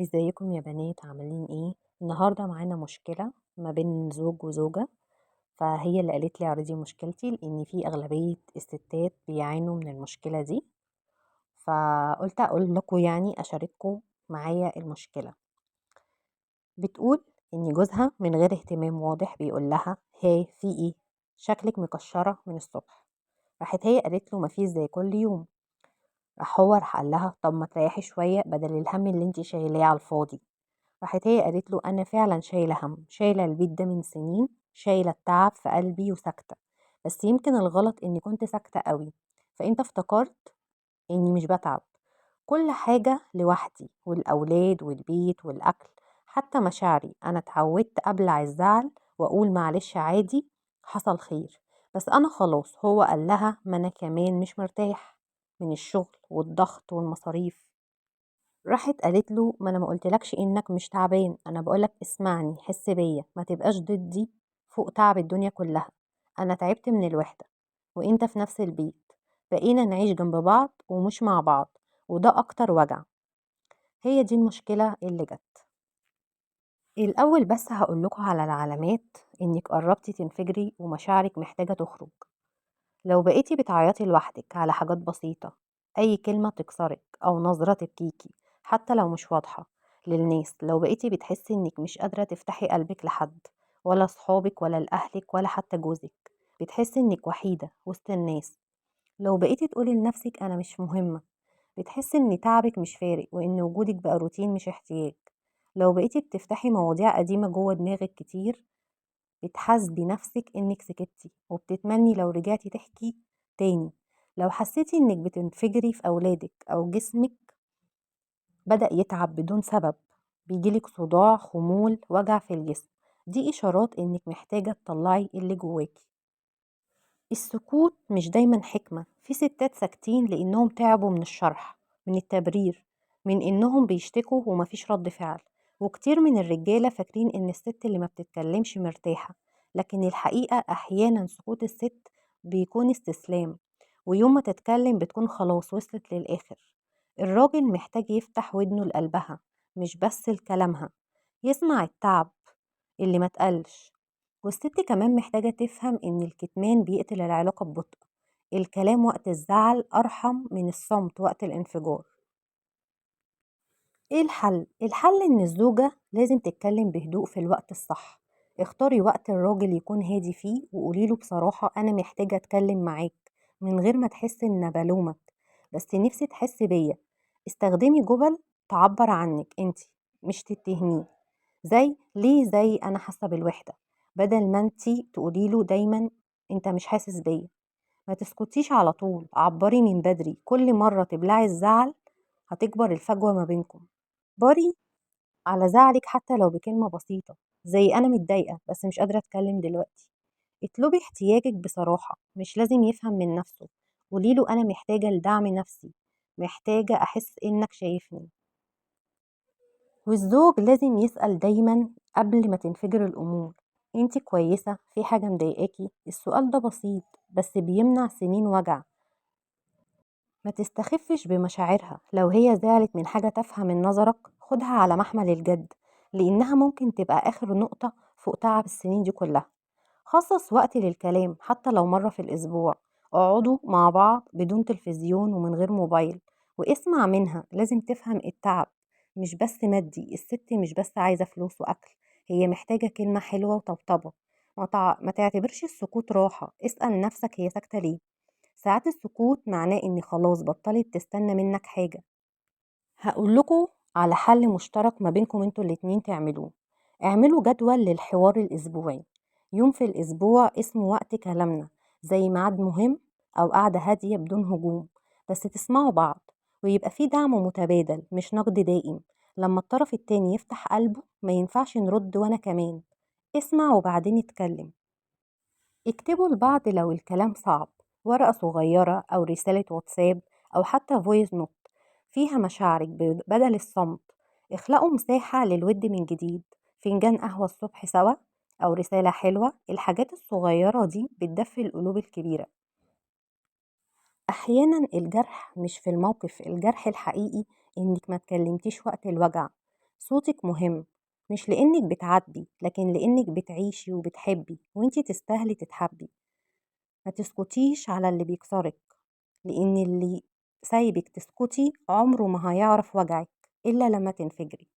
ازيكم يا بنات، عاملين ايه؟ النهارده معانا مشكلة ما بين زوج وزوجة، فهي اللي قالت لي اعرضي مشكلتي لان في اغلبية الستات بيعانوا من المشكلة دي، فقلت اقول لكم يعني اشارككم معايا المشكلة. بتقول ان جوزها من غير اهتمام واضح بيقول لها هاي في ايه، شكلك مكشرة من الصبح. راحت هي قالت له مفيش زي كل يوم. راح هو راح قال لها طب ما تريحي شوية بدل الهم اللي انتي شايلاه على الفاضي. راحت هي قالت له انا فعلا شايله هم، شايله البيت ده من سنين، شايله التعب في قلبي وساكته، بس يمكن الغلط اني كنت ساكته قوي، فانت افتكرت اني مش بتعب، كل حاجة لوحدي والاولاد والبيت والاكل، حتى مشاعري انا اتعودت ابلع الزعل واقول معلش عادي حصل خير، بس انا خلاص. هو قال لها ما انا كمان مش مرتاح من الشغل والضغط والمصاريف. راحت قالت له ما انا ما قلتلكش انك مش تعبان، انا بقولك اسمعني، حس بيا، ما تبقاش ضدي فوق تعب الدنيا كلها، انا تعبت من الوحدة وانت في نفس البيت، بقينا نعيش جنب بعض ومش مع بعض، وده اكتر وجع. هي دي المشكلة اللي جت. الاول بس هقولكوا على العلامات انك قربتي تنفجري ومشاعرك محتاجة تخرج. لو بقيتي بتعيطي لوحدك على حاجات بسيطة، اي كلمة تكسرك او نظرة تبكيكي حتى لو مش واضحة للناس، لو بقيتي بتحسي انك مش قادرة تفتحي قلبك لحد، ولا صحابك ولا لأهلك ولا حتى جوزك، بتحسي انك وحيدة وسط الناس. لو بقيتي تقولي لنفسك انا مش مهمة، بتحسي ان تعبك مش فارق وان وجودك بقى روتين مش احتياج. لو بقيتي بتفتحي مواضيع قديمة جوه دماغك كتير، بتحاسبي نفسك انك سكتي وبتتمني لو رجعتي تحكي تاني. لو حسيتي انك بتنفجري في اولادك او جسمك بدأ يتعب بدون سبب، بيجيلك صداع، خمول، وجع في الجسم، دي اشارات انك محتاجة تطلعي اللي جواكي. السكوت مش دايما حكمة، في ستات ساكتين لانهم تعبوا من الشرح، من التبرير، من انهم بيشتكوا ومفيش رد فعل. وكتير من الرجالة فاكرين ان الست اللي ما بتتكلمش مرتاحة، لكن الحقيقة احيانا سكوت الست بيكون استسلام، ويوم ما تتكلم بتكون خلاص وصلت للآخر. الراجل محتاج يفتح ودنه لقلبها مش بس لكلامها، يسمع التعب اللي ما تقلش. والست كمان محتاجة تفهم ان الكتمان بيقتل العلاقة ببطء، الكلام وقت الزعل أرحم من الصمت وقت الانفجار. ايه الحل؟ الحل ان الزوجة لازم تتكلم بهدوء في الوقت الصح. اختاري وقت الراجل يكون هادي فيه وقوليله بصراحة انا محتاجة اتكلم معاك من غير ما تحس ان بلومك، بس نفسي تحس بيا. استخدمي جمل تعبر عنك انتي مش تتهميه، زي ليه، زي انا حاسة بالوحدة، بدل ما انتي تقوليله دايما انت مش حاسس بيا. ما تسكتيش على طول، عبري من بدري. كل مرة تبلعي الزعل هتكبر الفجوة ما بينكم. عبري على زعلك حتى لو بكلمة بسيطة زي أنا متضايقة بس مش قادرة أتكلم دلوقتي. اطلبي احتياجك بصراحة، مش لازم يفهم من نفسه. قوليله أنا محتاجة لدعم نفسي، محتاجة أحس إنك شايفني. والزوج لازم يسأل دايما قبل ما تنفجر الأمور، انتي كويسة؟ في حاجة مضايقاكي؟ السؤال ده بسيط بس بيمنع سنين وجع. ما تستخفش بمشاعرها، لو هي زعلت من حاجة تافهة من نظرك خدها على محمل الجد، لأنها ممكن تبقى آخر نقطة فوق تعب السنين دي كلها. خصص وقت للكلام حتى لو مرة في الأسبوع، اقعدوا مع بعض بدون تلفزيون ومن غير موبايل، واسمع منها. لازم تفهم التعب مش بس مادي، الست مش بس عايزة فلوس وأكل، هي محتاجة كلمة حلوة وطبطبة. ما تعتبرش السكوت راحة، اسأل نفسك هي ساكتة ليه. ساعات السكوت معناه ان خلاص بطلت تستنى منك حاجة. هقول لكم على حل مشترك ما بينكم انتوا الاتنين تعملوه. اعملوا جدول للحوار الاسبوعي، يوم في الاسبوع اسمه وقت كلامنا، زي ميعاد مهم او قعدة هادية بدون هجوم، بس تسمعوا بعض، ويبقى في دعم متبادل مش نقد دائم. لما الطرف التاني يفتح قلبه ما ينفعش نرد وانا كمان، اسمع وبعدين اتكلم. اكتبوا لبعض لو الكلام صعب، ورقة صغيرة أو رسالة واتساب أو حتى voice note فيها مشاعرك بدل الصمت. اخلقوا مساحة للود من جديد، فنجان قهوة الصبح سوا أو رسالة حلوة. الحاجات الصغيرة دي بتدفي القلوب الكبيرة. أحيانا الجرح مش في الموقف، الجرح الحقيقي إنك ما تكلمتيش وقت الوجع، صوتك مهم، مش لإنك بتعاتبي، لكن لإنك بتعيشي وبتحبي، وانتي تستاهلي تتحبي. ما تسكتيش على اللي بيكسرك، لإن اللي سايبك تسكتي عمره ما هيعرف وجعك إلا لما تنفجري.